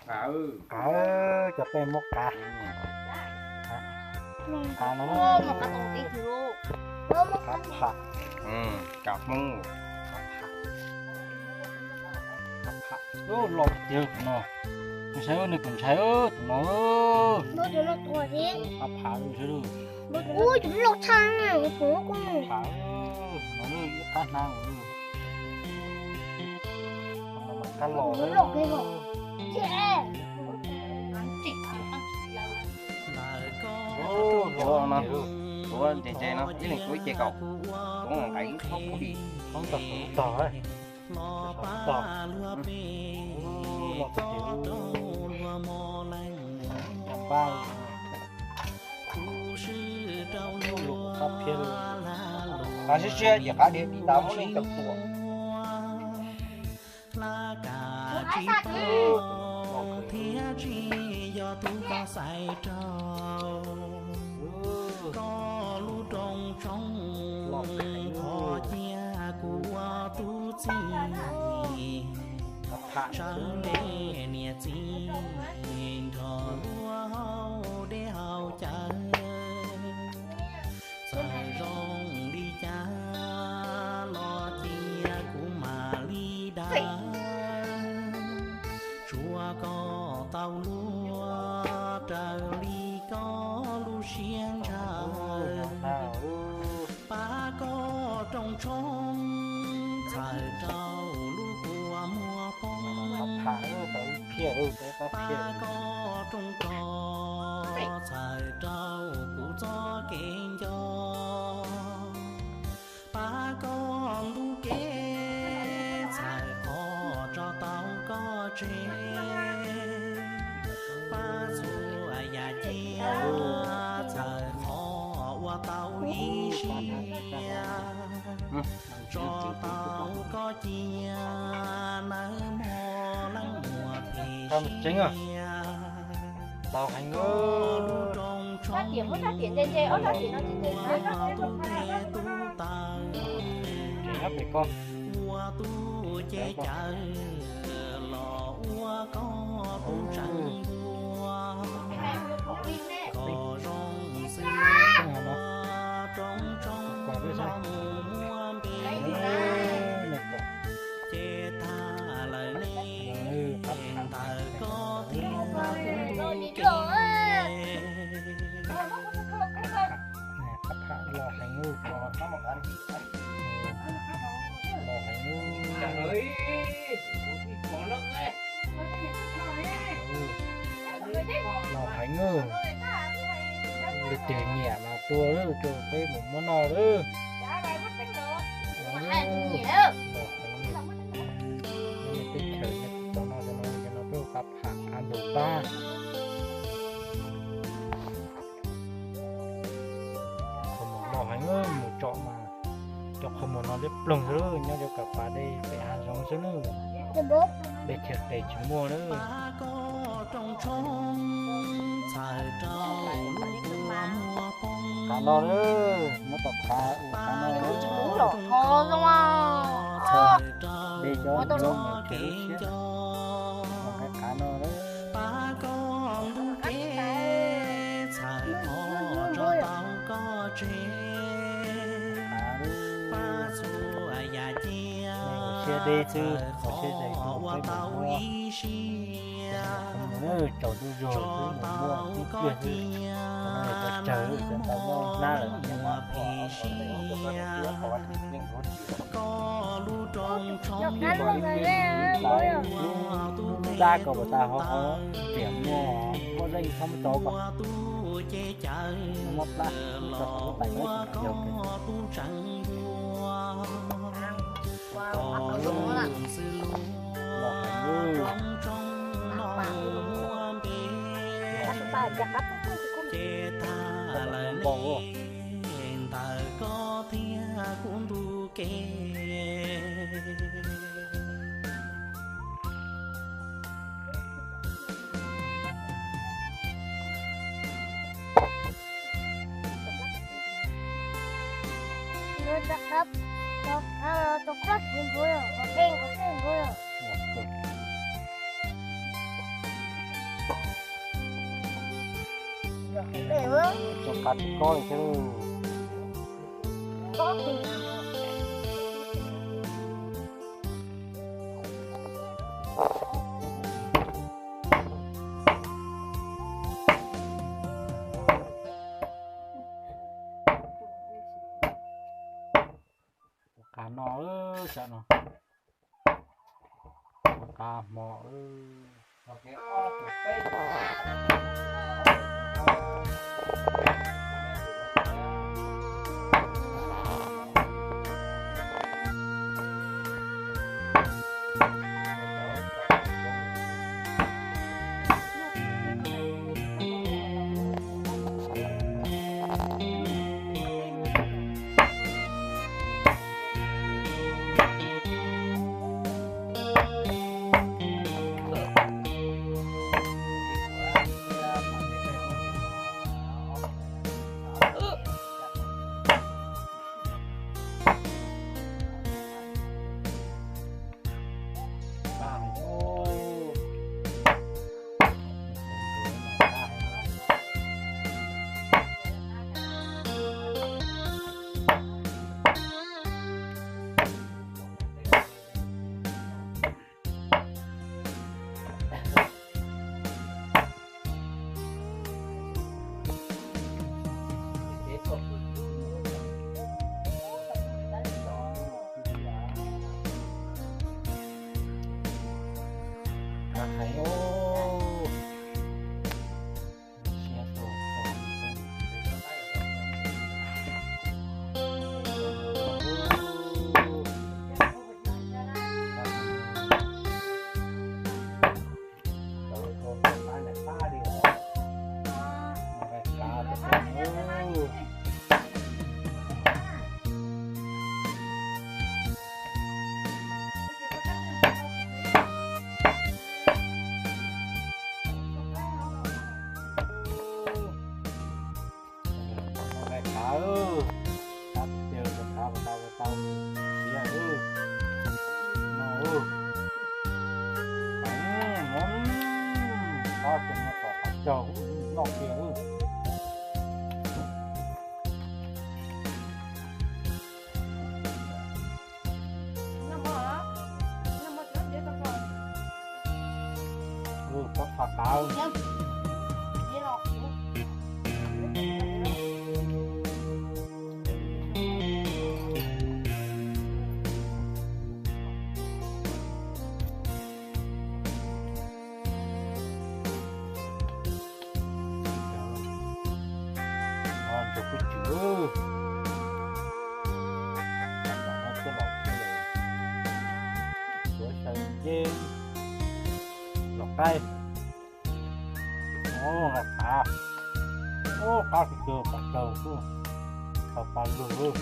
Qav, cov peb muab qav. Qav no, qav pham. Cov Hmoob, qav pham los tiag tus no. Nws saib, nws tus ntshai tus no. Qav pham, qav pham, no ib qab hnav. Qav los. Tuav no, tuav ntse ntse no, ib leeg tuav ib ce kaum, tuav nqaim ib thob pub li. Tog tog, tog. Los tus ces, pab, qav siab siab ces qav dhia tib ntav muab leej caum tuam. Hla kav tsib tug thiab tsis yog tus koj xaiv rau. Koj lub rooj tshoob kho cia kuv ua tus txiv, tsawv npe niam txiv nrog luag haus dej haus cawv. Txawm zoo li cas los cia kuv mam li dag, tsuav koj tau luag raws li koj lub siab ntshaw. Pab koj rooj tshoob txhawm rau lub kua muag poob, pab koj rooj rog txhawm rau kuv txoj kev nco. Pab koj ntuj kev txhawm qhov tso tau koj tseg, pab txhua yam cia txhawm qhov ua tau ib siab, tso tau koj cia nawb mog leej muam phem siab. Laus heev, koj lub rooj tshoob ua tub thiab tub taw, ua tub cev cawv los ua koj tub tseem ntua, kom zoo xwb ua rooj tshoob los mus muab npe, ces tag lawm nej ntawm koj thiab kuv ntuj kev. Qab pham los heev, los heev, los heev. Leej twg nyiam mas tua lawm, rau peb mus muab noj lawm. Los heev, teb chaws no, cov no peb hu qab pham, qab ntuj pab. Qhov muag los heev, mus tsom mas cov qhov muag no liab ploog xwb, nyob rau kawm pas dej pem hav zoov xwb na. Dej chaw tes tsis muaj na. Qav no na, muab tom qav ua qav no na. Dej cov lub siab, qav no na. Siab deb xwb, siab deb xwb, peb mus muab qhov muag na, tsaus ntuj zog xwb mus muab tib pliag xwb. Cov no yog cov tsawg, cov tau noj hnab lawm. Lub plab ko puas tas, ho ho riam muaj, muaj zeej txhob muab tso kom muab plab, muab tso kom lub tais no yog los heev, npau. Ntawm koj thiab kuv ntuj kev. Cov qab tsis kob li thiab. Ua qab no, tsam no ua qab hmo. Noj nqaij qab, qab tiag, qab tau tau siav, no, qab tiag, no tom qab caug, noj kiag. Ub, pob pha qav. Ntsuag pub tswm, no tuaj los tuaj, tuaj saib nce los qaib. Ub, nqaij qab, ub, qab kawg, qab kawg, qab pa lug.